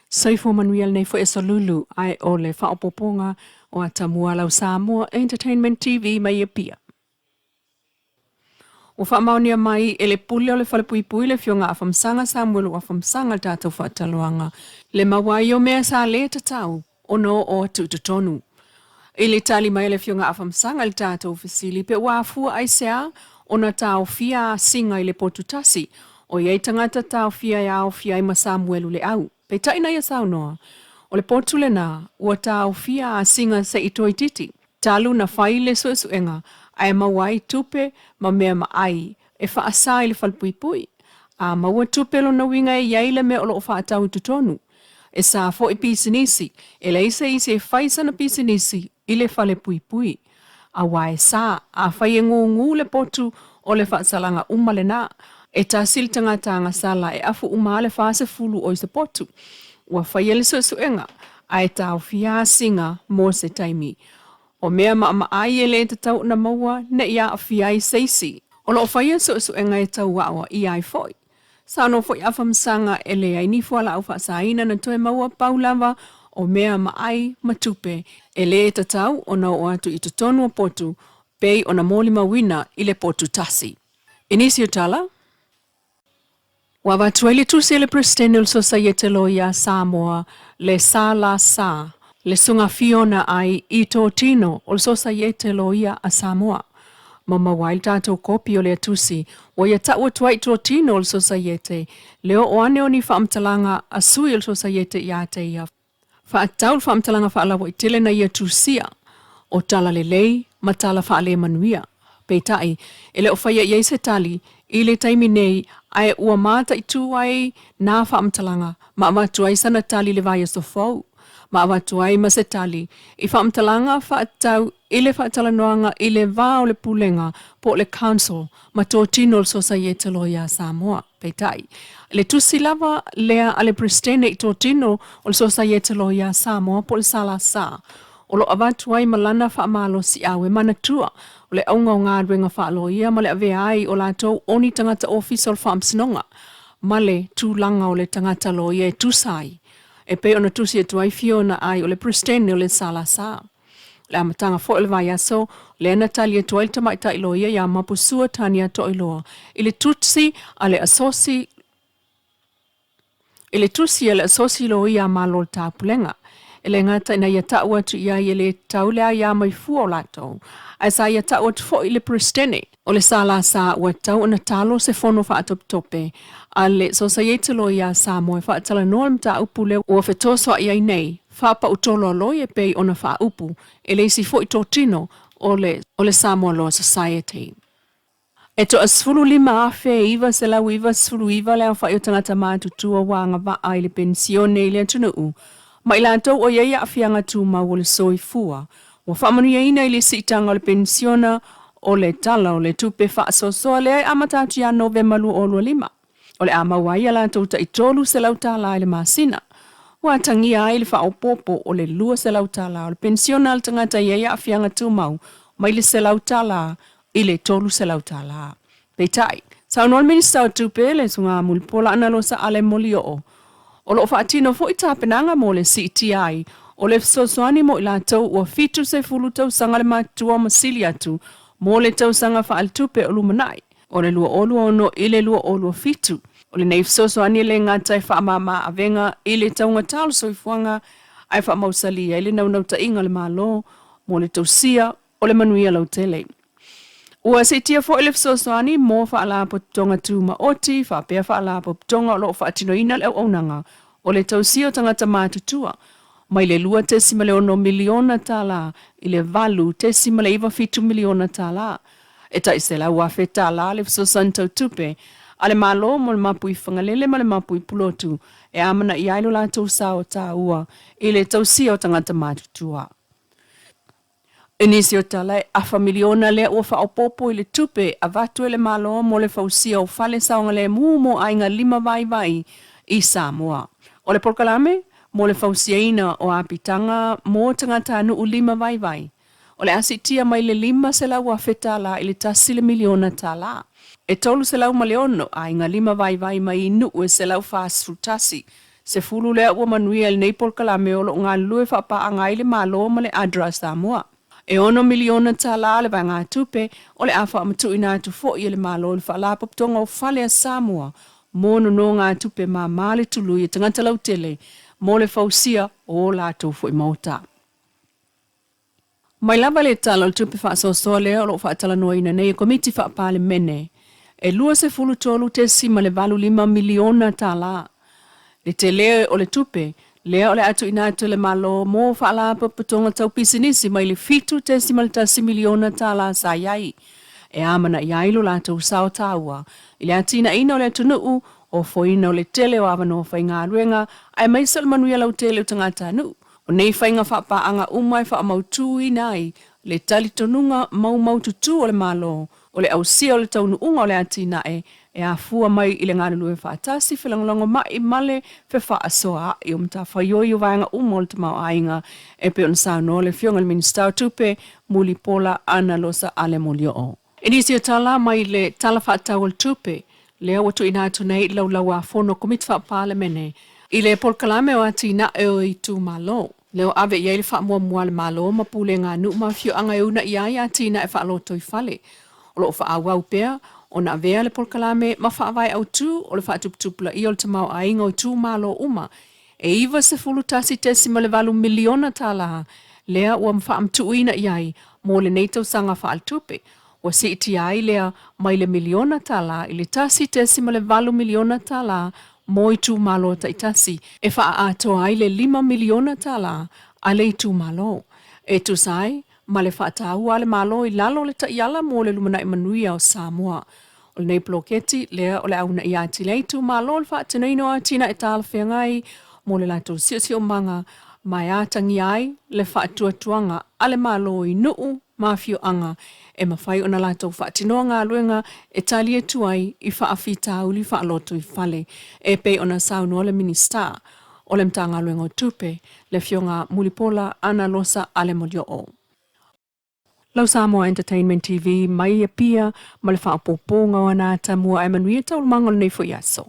Soifua manuia lenei foi aso lulu ae o le faaopoopoga o Atamua lau Samoa Entertainment TV mai Apia. Ua faamaonia mai e le Pule o le Falepuipui le Afioga Afamasaga Samuelu Afamasaga le tatou faataloaga le maua ai o mea sa le tatau ona oo atu i totonu. I le tali mai a le Afioga Afamasaga i le tatou fesili pe ua afua aisea ona taofia asiga i le potu tasi o i ai tagata taofia e aofia ai ma Samuelu Leau. Peitai na ia saunoa, o le potu lena ua taofia asiga se i toeitiiti talu na fai le suesuega ae maua ai tupe ma mea maai e faasa i le falepuipui. A maua tupe lona uiga e i ai le mea o lo o faatau i totonu. E sa foi pisinisi, e leai se isi e fai sana pisinisi i le falepuipui. Aua e sa, afai e gugu le potu o le faasalaga uma lena. E tasi le tagata agasala e afu uma lava le 40 o i se potu. Ua faia le suesuega, ae taofia asiga mo se taimi. O mea maamaai e le tatau ona maua ne i aafia ai se isi. O lo o faia suesuega e tau aoaia ai foi. Saunoa foi Afamasaga e leai ni fualaau faasaina na toe maua pau lava o mea maai ma tupe e le tatau ona oo atu i totonu o potu pei ona molimauina i le potu tasi. I nisi o tala, ua avatu ai le tusi a le Peresetene o le Sosaiete Loia a Samoa, le SLC, le Susuga Fiona Ai i totino o le Sosaiete Loia a Samoa. Ma maua ai le tatou kopi o lea tusi, ua ia tau atu ai i totino o le Sosaiete le oo ane o ni faamatalaga a sui o le Sosaiete ia te ia. Faatatau le faamatalaga faalauaitele na ia tusia o tala lelei ma tala faalemanuia. Peitai, e le o faia i ai se tali i le taimi nei ae ua mataitu ai nā faamatalaga ma avatu ai sana tali i le vaiaso fou ma avatu ai ma se tali i faamatalaga faatatau i le faatalanoaga i le va o le Pulega po o le Council ma totino o le Sosaiete Loia a Samoa. Peitai, le tusi lava lea a le Peresetene i totino o le Sosaiete Loia a Samoa po o le SLC, o lo o avatu ai ma lana faamalosiau e manatua o le auga o galuega faaloia ma le avea ai o latou o ni tagata ofisa o le Faamasinoga ma le tulaga o le tagata loia e tusa ai e pei ona tusi atu ai Fiona Ai o le Peresetene o le SLC. O le amataga foi o le vaiaso lea na tali atu ai le tamaitai loia iā Mapusua Tania Toiloa i le tusi a le Asosi i le tusi a le Asosi Loia a Malo o le Taupulega. E le gata ina ia tau atu i ai e le tatau le aia mai fua o latou, ae sa ia tau atu foi i le Peresetene o le SLC ua tatau ona talo se fono faatopetope a le Sosaiete Loia a Samoa e faatalanoa le mataupu lea ua fetosoa'i ai nei faapautoloaloi e pei ona faaupu e le isi foi totino o le o le Samoa Law Society. E toa 15,999 le aofai o tagata matutua ua agavaa i le penisione i le atunuu, ma i latou o i ai aafiaga tumau o le soifua, ua faamanuiaina i le siitaga o le penisiona o le Tala o le Tupe Faasoasoa lea e amata atu ia Novema 2025. O le a maua ai a latou tai $300 i le masina. Ua atagia ai le faaopoopo o le $200 o le penisiona a le tagata e i ai aafiaga tumau mai le $100 i le $300. Peitai, saunoa le Minisita o Tupe, le Susuga Mulipola Anarosa Ale Molioo, o lo o faatino foi tapenaga mo le siitia ai o le fesoasoani mo i latou ua 70 tausaga le matutua ma sili atu mo le tausaga faaletupe o lumanai o le 2026 i le 2027. O lenei fesoasoani e le gata e faamama avega i le taugata o le soifuaga ae faamausali ai le naunautaiga o le Malo mo le tausia o le manuia lautele. Ua siitia foi le fesoasoani mo Faalapotopotoga Tumaoti faapea Faalapotopotoga o lo o faatinoina le auaunaga o le tausia o tagata matutua mai le $2.6 miliona i le $8.97 miliona. E tai $100,000 le fesoasoani tau tupe a le Malo mo le mapui Fagalele ma le mapui Pulotu e amanaia ai lo latou sao taua i le tausia o tagata matutua. I nisi o tala, e afa miliona lea ua faaopoopo i le tupe avatu e le Malo mo le fausia o fale saogalemu mo aiga lima vaivai i Samoa. O le polokalame mo le fausiaina o apitaga mo tagatanuu lima vaivai, o le a siitia mai le $500,000 i le tasi le miliona tala. E 306 aiga lima vaivai mai i nuu e 141. 10 lea ua manuia i lenei polokalame o lo o galulue faapaaga ai le Malo ma le ADRA Samoa. E $6 miliona tala le vaegatupe o le a faamatuuina atu foi e le Malo i le Faalapotopotoga o Fale a Samoa mo nonogatupe mama le tului e tagata lautele mo le fausia o latou foi maota. Mai lava le Tala o le Tupe Faasoasoa lea o lo o faatalanoaina nei e Komiti Faa-Palemene, e $23.85 miliona tala le tele o le tupe lea o le a tuuina atu e le Malo mo faalapotopotoga tau pisinisi mai le $7.1 miliona tala sa i ai e amanaia ai lo latou sao taua i le atinaeina o le atunuu, ofoina o le tele o avanoa faigaluega aemaise o le manuia lautele o tagatanuu. O nei faiga faapaaga uma e faamautuina ai le talitonuga maumaututu o le Malo o le ausia o le taunuuga o le atinae e afua mai i le galulue faatasi felagolagomai ma le fefaasoaai o matafaioi o vaega uma o le tamaoaiga e pei ona saunoa le Afioga i le Minisita o Tupe Mulipola Anarosa Ale Molioo. I nisi o tala mai le Tala Faatatau o le Tupe lea ua tuuina atu nei i le Laulau-a-Fono a Komiti Faa-Palemene i le polokalame o atinae o itumalo, lea ua ave i ai le faamuamua a le Malo ma pulega a nuu ma afioaga e uunaia ai atinae faalotoifale. O lo o faaauau pea ona avea le polokalame ma faavae autu o le faatuputupulaia o le tamaoaiga o itumalo uma e $91.8 miliona tala lea ua faamatuuina i ai mo lenei tausaga faaletupe, ua siitia ai lea mai le miliona tala i le $1.8 miliona tala mo itumalo taitasi e faaatoa ai le $5 miliona tala a le itumalo e tusa ai ma le faataua a le Malo i lalo o le taiala mo le lumanai manuia o Samoa. O lenei poloketi lea o le a uunaia atili ai itumalo i le faatinoina o atinae talafeagai mo le latou siosiomaga ma e atagia ai le faatuatuaga a le Malo i nuu ma afioaga e mafai ona latou faatinoa galuega e tali atu ai i faafitauli faalotoifale e pei ona saunoa le Minisita o le Matagaluega o Tupe, le Afioga Mulipola Anarosa Ale Molioo. Lau Samoa Entertainment TV mai Apia ma le faaopoopoga o ana atamua ae manuia taualumaga o lenei foi aso.